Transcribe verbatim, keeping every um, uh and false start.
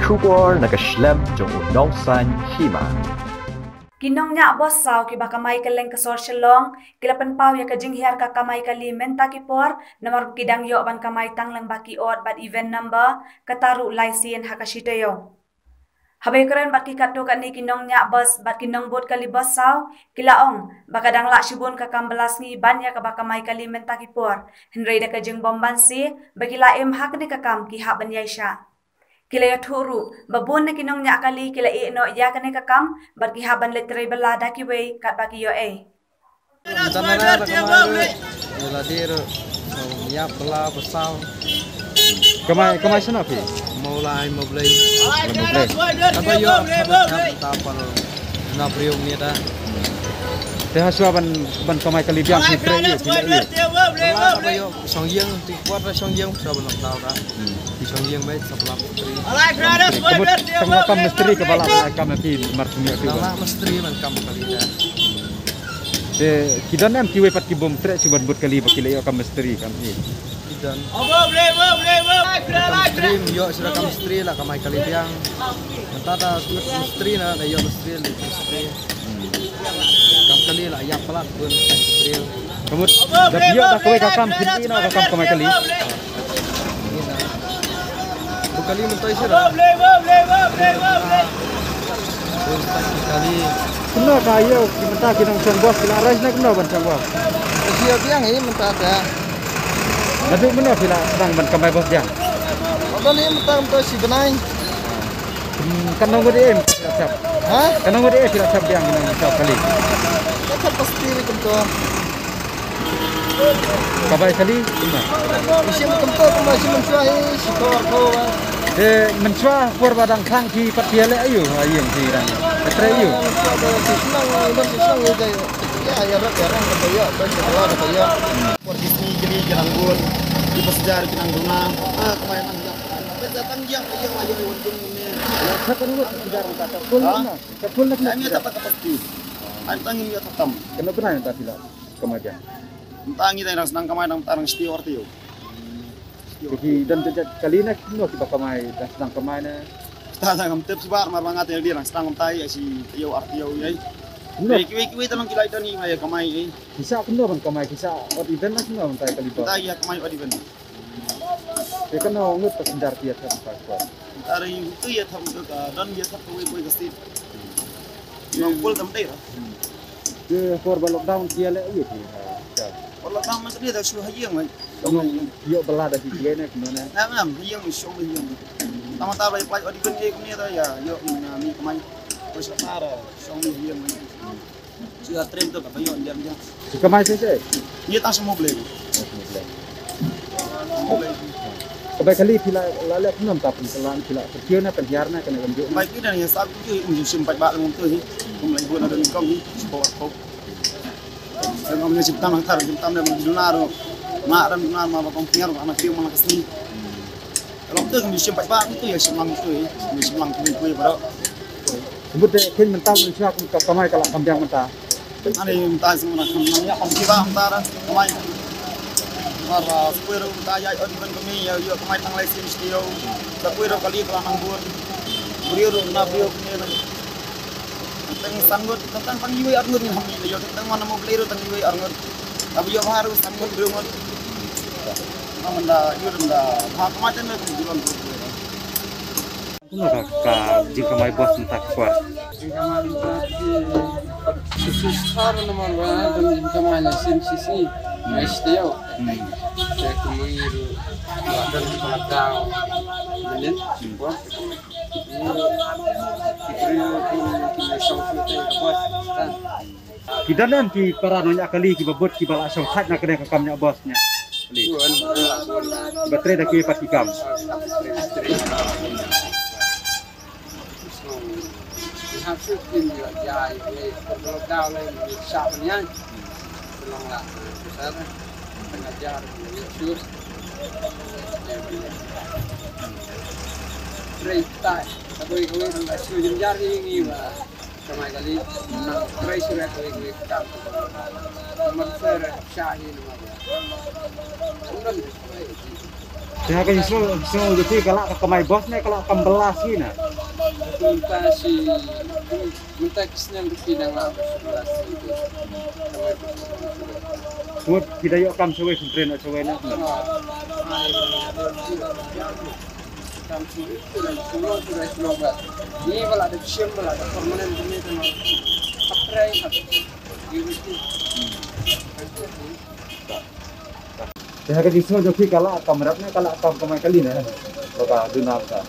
Khubor na ka shlem jong u nongsan hima. Ki nongñiah bos saw kiba kamai kylleng ka sor Shillong ki la pynpaw ïa ka jinghiar ka kamai kali mynta ki por namar ba ki dang ïoh ban kamai tang lyngba ki ot bad even number, kata ruh lai sien ha ka shi taïew. Haba ïakren bad ki katto katne ki nongñiah bos bad ki nongbud kali bos saw, ki la ong ba ka dang lah shibun ka kam ba la sngi ban ïa kaba kamai kali mynta ki por, hynrei da ka jingbymbanse ba ki la im ha kane ka kam ki hap ban ïaishah. Ki la ïathuh ruh ba bun na ki nongñiah kali ki la ïeh noh ïa kane ka kam bad ki hap ban leit trei bylla da kiwei katba ki ïoh ei. Tang na da kamai ruh, ïa la dei ruh, ïap bylla bos saw. Kamai, kamai shano phi? Mawlai Mawblei. Mawblei. Taba ïoh, taba ïoh, taba na briew ni da. Te ha shuwa ban, ban kamai kali biang phi trei ïa, phi trei ïa. Taba ïoh, shong ïing, ti kwar da shong ïing, shuwa ban long tau da. Hmm. Ki shong ïing mai, sa bylla mistri. Ka mut tang ba kam mistri kaba lah ban ai kam ïa phi mar phi ïa phi. Lah mistri ban kam kali da. Te ki don em kiwei pat ki bym treh shuh ban bud kali ba ki la ïoh kam mistri kam ki. Ki don. Kam mistri, ym ïoh shuh da kam mistri la kamai kali biang. Mynta da mistri na, da ïoh mistri, da mistri. Hmm. Kam kali la ïap palat bun kam mistri. Ka mut da phi ïoh da kawei ka kam phi ïoh na ka kam kamai kali. Bud kali mynta shuh da. Bud kali. Kumno ka ïoh ki mynta ki nongshong bos ki la rai na kumno ban shong bos? Ki ïoh biang hi mynta ta. Naduh mynno phi la sdang ban kamai bos biang? Ka don hi mynta mynta shi bnai. Hmm, katno ngut em phi la shap? Ha? Katno ngut em phi la shap biang ki nongshong kali? Ka shap pasti ri kumto. Ka bai kali kumno? Shim kumto kumno shim mynshuwa hi, shi por ko. Te mynshuwa por ba dang khang phi pat phi leh aïu, ha ïing phi dang. Ka trei aïu. Mynshuwa da shi shnong, da shi shnong ïa dei. Ïa, ïa rap, ïa rap, ka ïa, ka ïa, ka ïa. Por ki sngi ki ri ki nang bun, ki passenger ki nang duna. Ah, ka bai nang ïa. Ka tang ïa, ïa, ïa, ïa, ïa, ïa. Ka tang ïa, ka jar ka ta. Full na. Ka full na. Ai, ïa, ta, ta, ta, ta. Ai, tang ïa, ta, tam. Kano kano ïa ta phi la. Kamai biang. Mynta ngi dang sdang kamai dang, dang sdang shuwa artylli. Ki don jait jait kali na kumno kiba kamai dang sdang kamai na. Ta dang ngam tip shuwa mar ba nga te dang sdang mynta ïa shi taïew artylli ïa. Kumno? Kiwei kiwei ta long ki la don ïa kamai ïa. Ki shah kumno ban kamai ki shah odd even na kumno mynta kali ba. Mynta ïa kamai odd even. Te kano ngut passenger phi ïa thap mynta ka por? Mynta ri tu ïa thap mynta ka don ïa thap kawei kawei ka state. Nong pul tam dei. Te por ba lockdown phi ïa leh ïa phi. Por lockdown mynta dei da shu ha ïing mai. Ïoh bylla da phi phi ne kumno ne? Ngam ngam ha ïing mai shong ha ïing. Tang mynta ba ïa pynlait odd even ïa kumne da ïa ïoh mynta mi kamai. Ko sha tara shong ha ïing mai. Shu ïa trei to ka ba ïoh ïa ïa. Ki kamai shisha? Ïa tang shu Mawblei. Mawblei. Ka bai kali phi la, la leh kumno mynta phi la, phi la pyrkiew na pynhiar na kane ka mjuk? Bai kali na ïa sab ki um ju shim pat ba la mung tu hi. Kum lai bu na don kong hi. Shu bawa kong. Kum ïa shim tam lang tar, shim tam lang duna ro. Ma ran duna ma ba kong pynhiar ma na kiew ma na ka sngi. Long tu kum ju shim pat ba tu ïa shim lang tu hi. Kum ju shim lang tu hi bro. Shu mut de kin mynta mynshuwa kum ka kamai ka la kam biang mynta. Ani mynta shu mut kam nang ïa kam kiba mynta da kamai. Mar, ah, shu poi ruh mynta ïa ot ban kami ïa ïa kamai tang lai sim studio. Shu poi ruh kali ka la nang bun. Briew ruh na briew kini na. Tang san ngut, tang tang iwei ar ngut ngin ham ïa tang wan na Mawblei ruh tang iwei ar ngut. Tapi ïa baharu san ngut briew ngut. Nang mynta ïa mynta ba kamai tang na kum julon. Kumno ka, ka jingkamai bos mynta ka por? Jingkamai mynta ki shisha sar namar ba don jingkamai na sien shisha. Mai shteo. Hmm. Te kumno ngi ruh ba don ka dau. Menen. Hmm. Bos. Ki briew ki, ki shong shu te ka bos. Ki don em ki para nongñiah kali kiba bud kiba la shong thait na kane ka kam ñiah bos ñiah kali? Bun, bun, bun. Kiba trei da kiwei pat ki kam? Trei, trei. Ki hap shu kim ïa ïa ïa ïa. Ka dau lai ïa sha ban ïa. Ka long la. Ka sa. Ka ngajar ïa shu. Trei tai. Ka doi ka wei ka shu jynjar ïa ngi ba. Kamai kali, nang trei shuh ïa kawei kawei ka kam. Namar shuh ïa sha hi namar ïa. Nang Te ha ka jingsngew, jingsngew jong phi ka lah ka kamai bos ne ka lah kam bylla shi na? Mynta shi, mynta ki snem ki dang lah bos shi bylla shi. Mut ki da ïoh kam shawei, shu train shawei na. Kam shawei, shawei, shawei, shawei. Ni ba lah da shim, ba lah da permanent ni, ka ma. Ka trei ka. Te ha ka jingsngew jong phi ka lah kam rep ne ka lah kam kamai kali ne? Ba ka duna ka.